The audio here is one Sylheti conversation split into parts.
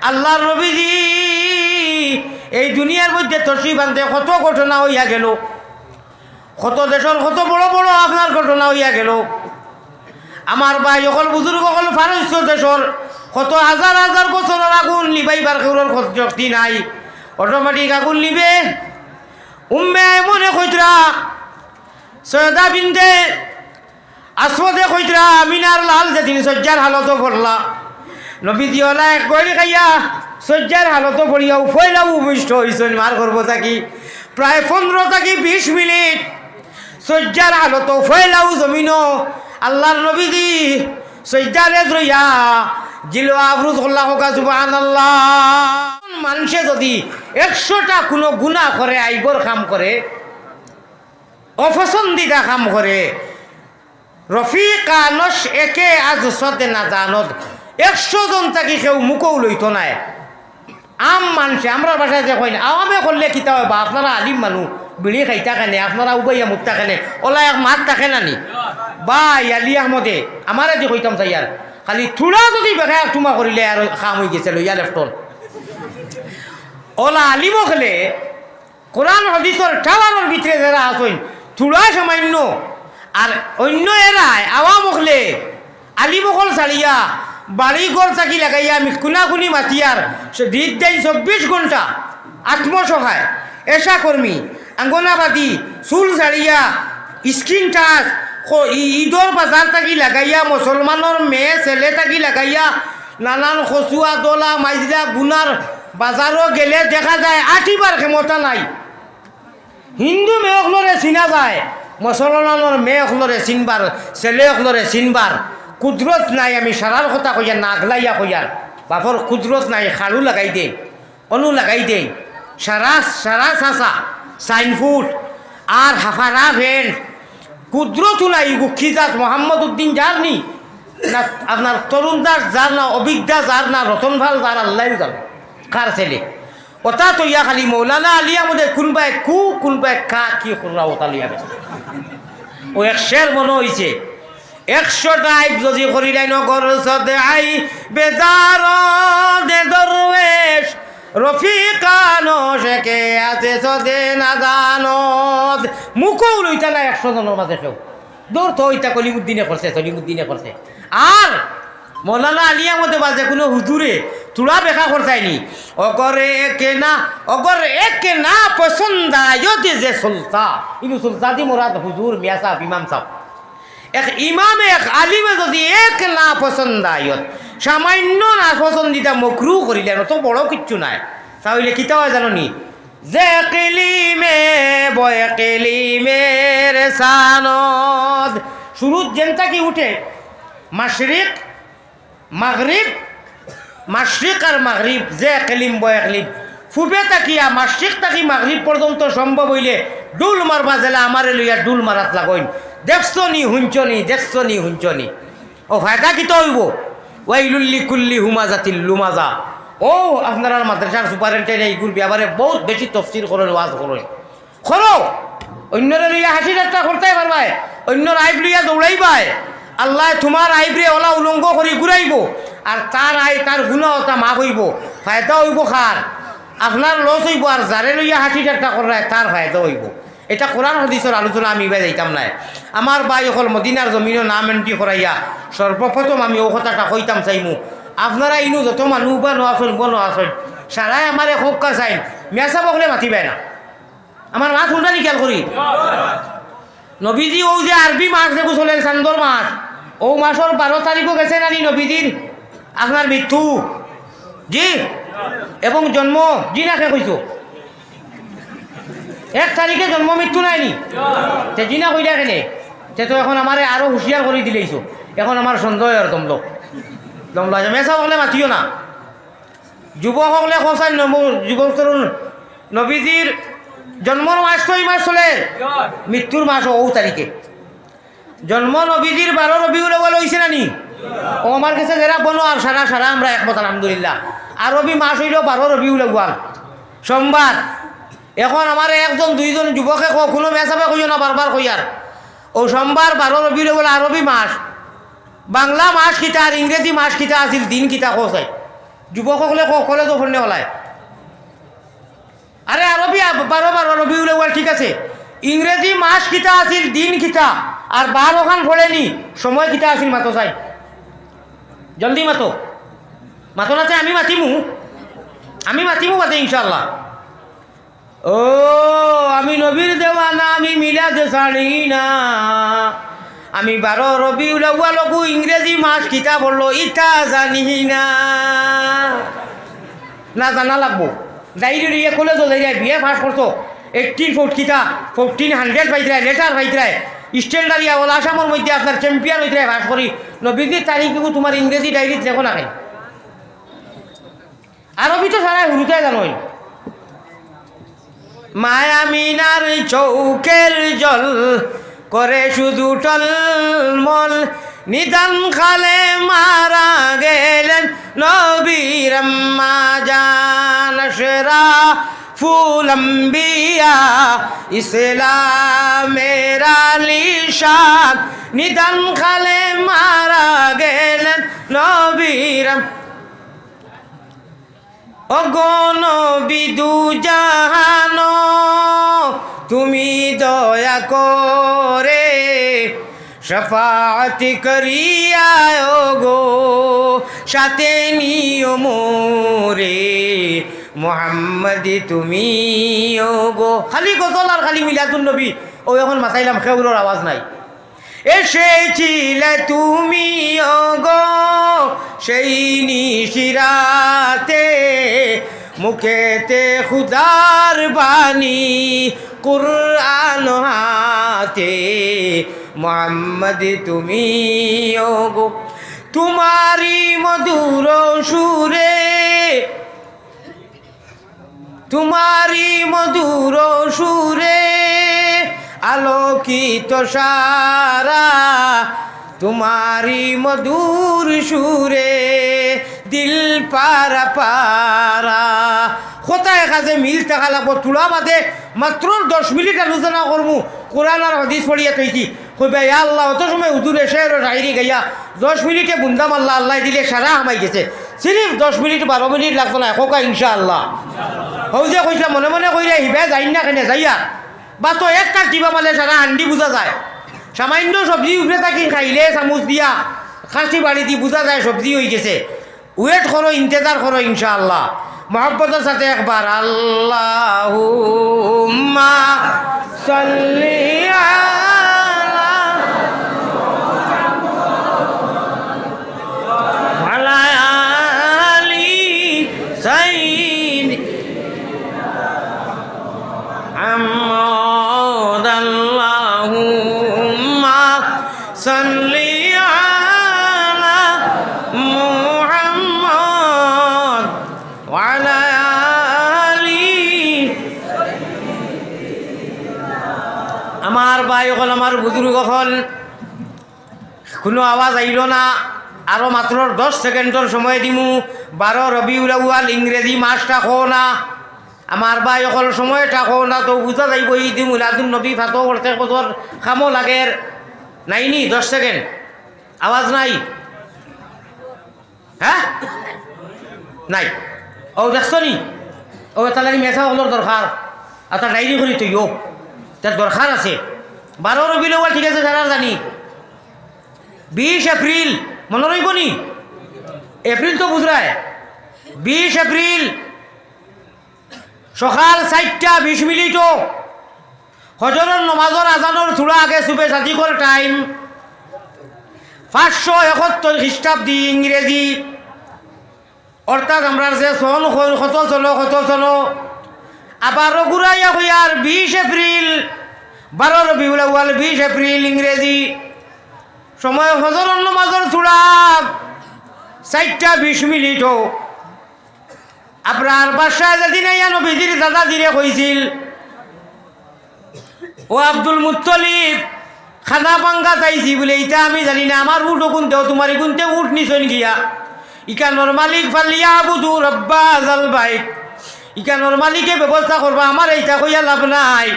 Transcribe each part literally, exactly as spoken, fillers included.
আল্লাহর নবীজি এই দুনিয়ার মধ্যে তশরিফ আনতে কত ঘটনা অইয়া গেল, কত দেশর কত বড় বড় আপনার ঘটনা অইয়া গেল। আমার ভাই অকল, বুজুর্গ অকল, পারস্য দেশর কত হাজার হাজার বছরর আগুন নিবাইবার কেউরর শক্তি নাই, অটোমেটিক আগুন নিবে। উম্মে আইমনে কইতরা, সৈয়দা বিনতে আসওয়াদে কইতরা, আমিনার লাল যেদিন শয্যার হালতো পড়লা, নবীজি অলা এক গড়ি খাইয়া শয্যার হালতো পড়িয়াউ পয়লাউ ভূমিষ্ঠ অইছইন মার গর্ভ থাকি। প্রায় পনেরো থাকি বিশ মিনিট শয্যার হালতো পয়লাউ জমিনো আল্লাহর নবীজি শয্যারে রইয়া জিলো আফরুজ কল্লা হকা সুবহানাল্লাহ। মানষে যুদি একশোটা কুনু গুনা করে, আইবর কাম করে, অপছন্দিদা কাম করে, রফিকানশ একে আজ সদে না জানত, একশো জন থাকি কেউ মুখও লইতো নায়। আম মানষে, আমরার ভাষায় যে কইন, আওয়ামে করলে কিতা অয় বা, আপনারা আলিম মানুষ, বিড়ি খাইতা কেনে, আপনারা উবাইয়া মুততা কেনে, অলা এক মাত থাকে না নি? ভাই আলী আহমদে, আমারে যে কইতাম চাইয়ার, খালি থুড়া যুদি বেখায় এক টুমা করিলে আর কাম অইগেছে, লইয়া লেফটন। অলা আলিম অকলে কোরআন হাদিসর টাওয়ারর ভিতরে যেরা আছইন, থুড়া সামান্য, আর অইন্য এরায় আওয়াম অকলে, আলিম অকল ছাড়িয়া, বাড়ি ঘর থাকি লাগাইয়া, মি-, কুনাকুনি মাতিয়ার, সে দিন দেইন চব্বিশ ঘন্টা, আত্মসহায়, এশা কর্মী, আঙ্গনাবাদী, চুল ছাড়িয়া, স্কিন টাচ, ক-, ই-, ইদর বাজার থাকি লাগাইয়া, মুসলমানর মেয়ে ছেলে থাকি লাগাইয়া, নানান কচুয়া, দলা, মাইজরা, গুনার বাজারো গেলে দেখা যায় আটিবার ক্ষমতা নাই। হিন্দু মেয়ে অকলরে চিনা যায়, মুসলমানর মেয়ে অকলরে চিনবার, ছেলে অকলরে চিনবার কুদরত নাই। আমি সারার কথা কইয়ার না, আগলাইয়া কইয়ার, বাপর কুদরত নাই, খাড়ু লাগাই দেইন, অনু লাগাই দেইন, সারা, সারা চাচা, সাইন ফুট, আর হাফারা ভেন্ট, কুদরতও নাই, গুক্ষি জাত, মোহাম্মদ উদ্দিন যার নি, না আপনার তরুণ দাস যার, না অভিক দাস যার, না রতন পাল যার, আল্লাহ জানে কার ছেলে। ওটা তো ইয়া খালি মৌলানা আলী আহমদে কুনবায় কু, কুনবায় কা, কি কররা ওটা লইয়া বেটা। ও এক শের মনো অইছে, একশো টাইপ যুদি করিলাই নগর সদে আই বেজার দে দরবেশ, রফিকানশ একে আছে সদে না জানত। মুখও লইতা না একশো জনর মাঝে কেউ। দূর তো ইতা কলিমুদ্দিনে করছে, সলিমুদ্দিনে করছে। আর মৌলানা আলী আহমদে বা যে কুনু হুজুরে থুড়া বেখা করছাইনি। অগরে একে না, অগরে একে না পছন্দ আয়তে যে সুলতা। ইনু সুলতা দি মুরাদ হুজুর, মিয়া সাহেব, ইমাম সাহেব। এক ইমামে, এক আলিমে যুদি এক না পছন্দ আয়ত, সামান্য না পছন্দিদা মকরু করিলে, অত বড় কিচ্ছু নায়। তা অইলে কিতা অয় জানো নি? যে কিলিমে বয় কিলিমের সানদ। সুরুজ যেন থাকি উঠে, মাশরিক, মাগরিব, মাশরিক আর মাগরিব, যে কিলিম বয় কিলিম। পূবে থাকিয়া মাশরিক থাকি মাগরিব পর্যন্ত সম্ভব অইলে ঢুল মারবা যেলা আমারে লইয়া ঢুল মারাত লাগইন। দেখছো নি, হুনছো নি, দেখছো নি, হুনছো নি। ও ফায়দা কিতা অইবো? ওয়াইলুল লিকুল্লি হুমাজাতিল লুমাজা। ও আপনারার মাদ্রাসার সুপারিনটেন্ডেন্ট ইগুর ব্যাপারে বউত বেশি তফসির করইন, ওয়াজ করইন। করো। অইন্যরে লইয়া হাসি ঠাট্টা করতায় পারবায়, অইন্যর আইব লইয়া দৌড়াইবায়। আল্লায় তুমার আইবরে অলা উলঙ্গ করি ঘুরাইবো, আর তার আই, তার গুনা অতা মাফ অইবো। ফায়দা অইবো কার? আপনার লস অইবো, আর যারে লইয়া হাসি ঠাট্টা কররায় তার ফায়দা অইবো। ইটা কোরআন হাদিসর আলোচনা, আমি ইবায় যাইতাম নায়। আমার ভাই অকল, মদিনার জমিনো নাম এন্ট্রি করাইয়া সর্বপ্রথম আমি অউ কথাটা কইতাম চাইমু, আপনারা ইনু যত মানুষ উবা নওয়াছইন, উবা নওয়াছইন, সারায় আমারে কউক্কা চাইন, মিয়া সাব অকলে মাতিবায় না। আমার মাত হুনরা নি খিয়াল করি। নবীজি অউ যে আরবি মাস যেগু চলের, চান্দর মাস, অউ মাসর বারো তারিখো গেছে না নি নবীজির আপনার মৃত্যু? জি। এবং জন্ম? জি না কে কইছো? এক তারিখে জন্ম মৃত্যু নাই নি? তে জি না কইলা কেনে? তে তো এখন আমারে আরো হুঁশিয়ার করি দিলাইছো। এখন আমার সন্দেহ আর দমলো। দমলো আছে। মিয়া সাব অকলে মাতিও না। যুবক অকলে কও চাইন, যুবক তরুণ, নবীজির জন্মর মাস তো ই মাস চলের, মৃত্যুর মাস অউ তারিখে। জন্ম নবীজির বারো রবিউল আউয়াল অইছে না নি? অউ আমার গেছে যেরা বনো আর সারা, সারা আমরা একমত আলহামদুলিল্লাহ। আরবি মাস অইলো বারো রবিউল আউয়াল, সোমবার। এখন আমারে একজন দুইজন যুবকে কও, কুনু মিয়া সাবে কইও না, বারবার কইয়ার। অউ সোমবার বারো রবিউল আউয়াল আরবি মাস, বাংলা মাস কিতা আর ইংরেজি মাস কিতা আছিল, দিন কিতা কও চাই। যুবক অকলে ক-, কলেজো পড়নেওয়ালায়। আরে আরবি আ-, বারো বারো রবিউল আউয়াল ঠিক আছে, ইংরেজি মাস কিতা আছিল, দিন কিতা, আর বারো খান পড়েনি, সময় কিতা আছিল, মাতো চাই, জলদি মাতো, মাতো না চাই, আমি মাতিমু, আমি মাতিমু বাদে ইনশাআল্লাহ। ও, আমি নবীর দেওয়ানা, আমি মিলাদ ছাড়ি না। আমি বারো রবিউল আউয়ালকু ইংরেজি মাস কিতা পড়লো, ইতা জানি না। না জানা লাগবো। যাইরে রে, ইয়ে কলেজো যাইরে, বিএ পাস করছো, এইটিন ফোর্ট কিতা, ফোরটিন হান্ড্রেড পাইতরায়, লেটার পাইতরায়, স্ট্যান্ডার্ড ইয়া ওলা আসামর মধ্যে আপনার চ্যাম্পিয়ন হইতরায় পাস করি। নবীজির তারিখটুকু তোমার ইংরেজি ডায়েরিত লেখো না কেন? আরবি তো সারা হুরুতায় জানো। মায়ামিনার চোখের জল করে শুধু টলমল, নিদান কালে মারা গেলেন নবীর আম্মা জান। আশরাফুল আম্বিয়া, ইসলামের আলিশান, নিদান কালে মারা গেলেন নবীর আম- ওগো নবী দুজাহানো, তুমি দয়া করে শাফাআত করিয়া ওগো, সাথে নিও মোরে মোহাম্মদ তুমি ওগো। খালি গজল আর খালি মিলাদুন নবী, ও এখন মাতাইলাম, খেউরর আওয়াজ নাই। এসেছিলে তুমি ওগো সেই নিশিরাতে, মুখেতে খুদার বাণী কুরআন হাতে, মোহাম্মদ তুমি ওগো। তোমারই মধুর সুরে, তোমারই মধুর সুরে আলোকিত সারা, তোমারই মধুর সুরে দিল পারা পারা। কথায় কাজে মিল থাকা লাগবো। তুলা বাদে মাত্র দশ মিনিট আলোচনা করমু, কোরআন আর হাদিস পড়িয়া থইছি। কইবা, "ইয়া আল্লাহ, অত সময় হুজুরে শের ও শায়রি গাইয়া দশ মিনিটে বুন্দা মারলা, আল্লায় দিলে সারা হামাই গেছে।" সিরিফ দশ মিনিট, বারো মিনিট লাগতো না, কউক্কা ইনশাআল্লাহ। হউ যে কইছলা মনে মনে কইরা হিবায় যাইন না কেনে যাইয়া। বা তো এক কাজ দিবা মালে সারা হান্ডি বুঝা যায়। সামান্য সবজি উপরে থাকি খাইলে চামুচ দিয়া খাসি বাড়ি দি বুঝা যায় সবজি অই গেছে। ওয়েট করো, ইন্তেজার করো ইনশাআল্লাহ। মহব্বতর সাথে একবার আল্লাহুম্মা সাল্লি আলা, আলা আলি সাইয়্যিদি মুহাম্মদ, আল্লাহুম্মা সাল্লি আলা মুহাম্মদ ওয়া আলা আলি। আমার ভাই অকল, আমার বুজুর্গ অকল, কুনু আওয়াজ আইলো না, আরো মাত্র দশ সেকেন্ডর সময় দিমু। বারো রবিউল আউয়াল, ইংরেজি মাসটা কও না। আমার ভাই অকল, সময়টা কও না, তো বুঝা যাইবো ইদি মিলাদুন নবী ফাতো প্রত্যেক বছর কামো লাগের। নাইনি, দশ সেকেন্ড। আওয়াজ নাই। হ্যাঁ? নাই। ও দেখছো নি? ও তাহলে মেসা অকলর দরকার। আর তার ডায়েরি করি থইও। তার দরকার আছে। বারো রবিউল আউয়াল, ঠিক আছে, সারা জানি। বিশ এপ্রিল, মনো রইবো নি? এপ্রিল তো বুঝরায়। বিশ এপ্রিল সকাল চাইরটা বিশ মিনিটো ফজরর নমাজর আজানর থুড়া আগে সুবে সাদিকর টাইম, পাঁচশো একাত্তর খ্রিস্টাব্দি ইংরেজি, অর্থাৎ আমরার যে সন কইন, কত চলো, কত চলো, আবারও ঘুরাইয়া কইয়ার বিশ এপ্রিল, বারো রবিউল আউয়াল, বিশ এপ্রিল ইংরেজি, সময় ফজরর নমাজর থুড়া চাইরটা বিশ মিনিটো। আপনার বাদশায় যেদিন আইয়া নবীজির দাদাজিরে কইছিল, "ও আব্দুল মুত্তলিব, খানা পাঙ্গাত আইছি বুলে, ইতা আমি জানি না, আমার উট অগুন দেও, তোমার ইগুনতে উট নিছইন গিয়া। ইকানোর মালিক ফালিয়াবুদু রাব্বা হাযাল বাইত, ইকানোর মালিকে ব্যবস্থা করবা, আমার ইতা কইয়া লাভ নাই।"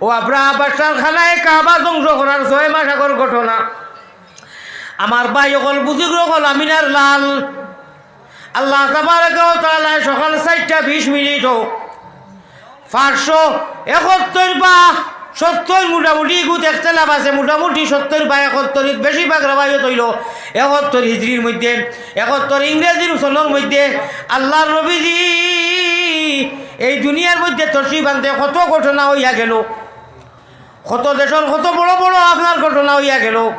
ও আপনার বাদশার খানায় কাবা ধ্বংস করার ছয় মাস আগর ঘটনা। আমার ভাই অকল, বুজুর্গ অকল, আমিনার লাল, আল্লাহ তাবারাকা ওয়া তাআলায় সকাল চাইরটা বিশ মিনিটও পাঁচশো একাত্তর বা সত্তর, মোটামুটি ইগুত একতলাফ আছে, মোটামুটি সত্তর বা একাত্তর, বেশিরভাগ রেওয়ায়ত অইলো একাত্তর হিজরির মধ্যে, একাত্তর ইংরেজির সনর মধ্যে আল্লার নবীজি এই দুনিয়ার মধ্যে তশরিফ আনতে কত ঘটনা অইয়া গেলো, কত দেশর কত বড় বড় আপনার ঘটনা অইয়া গেলো।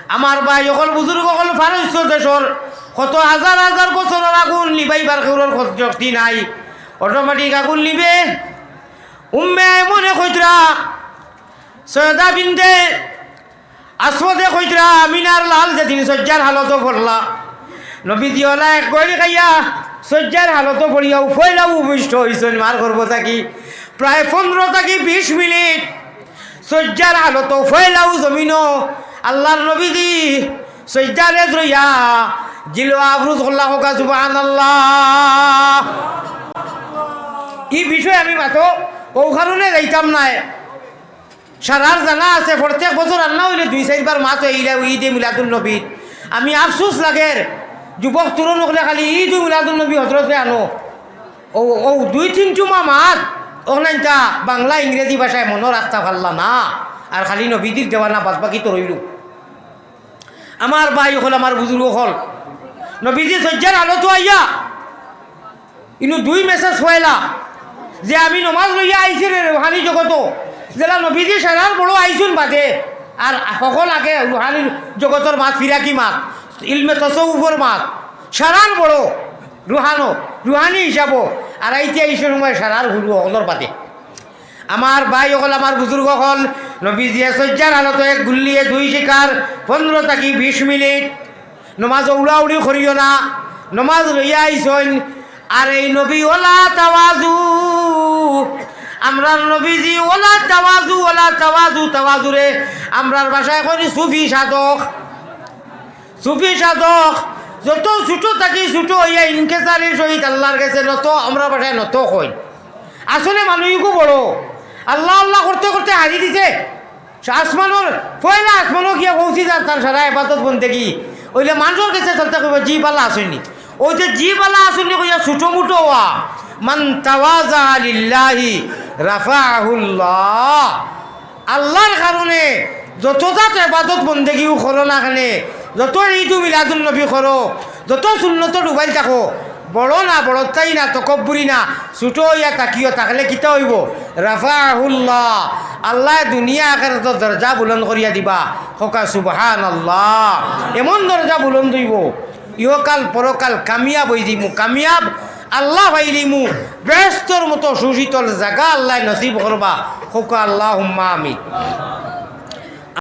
আমার ভাই অকল, বুজুর্গ অকল, পারস্য দেশর কত হাজার হাজার বছরর আগুন নিবাইবার কেউরর শক্তি নাই, অটোমেটিক আগুন নিবে। উম্মে আয়মনে কইতরা, সৈয়দা বিনতে আসমে কইতরা, আমিনার লাল যেদিন শয্যার হালতো পড়লা, নবীজি অলা এক গড়ি খাইয়া শয্যার হালতো পড়িয়াউ পয়লাউ ভূমিষ্ঠ অইছইন মার গর্ভ থাকি। প্রায় পনরো থাকি বিশ মিনিট শয্যার হালতো পয়লাউ জমিনো আল্লার নবীজি শয্যারে রইয়া জিলো আফরোজ করলা, কউক্কা সুবহানাল্লাহ। ই বিষয়ে আমি মাতো অউ কারণে যাইতাম নায়। সারার জানা আছে, প্রত্যেক বছর আর না অইলে দুই চাইরবার মাত অইলে ঈদে মিলাদুন নবীত। আমি আফসোস লাগের, যুবক তরুণ অকলে খালি ঈদে মিলাদুন নবী হজরতরে আনো। অউ, অউ দুই তিন জুমা মাত, অখনাইনতা বাংলা ইংরেজি ভাষায় মনো রাখতা পারলা না, আর খালি নবীজির দেওয়ানা বাদ বাকি তো রইল। আমার ভাই অকল, আমার বুজুর্গ অকল, নবীজি শয্যার হালতো আইয়া ইনো দুই মেসেজ পয়লা, যে আমি নমাজ লইয়া আইছি রে রুহানি জগতো, যেলা নবীজি সারার বড় আইছইন বাদে, আর হকল আগে রুহানি জগতর মাত, ফিরাকি মাত, ইলমে তসৌফর মাত, সারার বড় রুহানো, রুহানি হিসাবো, আর আইতে আইসে সময় সারার হুরু হকলর বাদে। আমার ভাই অকল, আমার বুজুর্গ অকল, নবীজিয়ে শয্যার হালতো এক গুল্লিয়ে দুই শিকার, পনরো থাকি বিশ মিনিট। নমাজ উড়াউড়ি করিও না, নমাজ লইয়া আইছইন। আর এই নবী ওয়ালা তাওয়াজু, আমরার নবীজি ওয়ালা তাওয়াজু, ওয়ালা তাওয়াজু, তাওয়াজুরে আমরার ভাষায় কই সুফি সাধক। সুফি সাধক যত ছোট থাকি ছোট অইয়া ইনকেসারির সহিত আল্লার গেছে নত, আমরার ভাষায় নত কইন। আসলে মানুষ ইগু বড়, আল্লা আল্লা করতে করতে হারি দিছে। আসমানর, পয়লা আসমানো গিয়া পৌঁছি যার তার সারা ইবাদত বন্দেগি। অইলে মানষর গেছে চলতে কইবা, "জি, ভালা আছইননি?" অউ যে "জি, ভালা আছইননি" কইয়া ছোট মুটো অওয়া, "মান তাওয়াজা লিল্লাহি রাফাহুল্লাহ।" আল্লার কারণে যত জাত ইবাদত বন্দেগিউ করো না কেনে, যত ঈদু মিলাদুন নবী করো, যত সুন্নতো ডুবাইল থাকো, বড় না, বড়ত্বাই না, তকব্বুরি না, ছোট অইয়া থাকিও, থাকলে কিতা অইবো? রাফাহুল্লাহ, আল্লায় দুনিয়া আখেরাতো দরজা বুলন্দ করিয়া দিবা। কউক্কা সুবহানাল্লাহ। এমন দরজা বুলন্দ অইবো, ইহকাল পরকাল কামিয়াব অইযিমু, কামিয়াব আল্লা পাইলিমু, বেহেস্তর মতো সুশীতল জাগা আল্লায় নসিব করবা। কউক্কা আল্লাহুম্মা আমিন।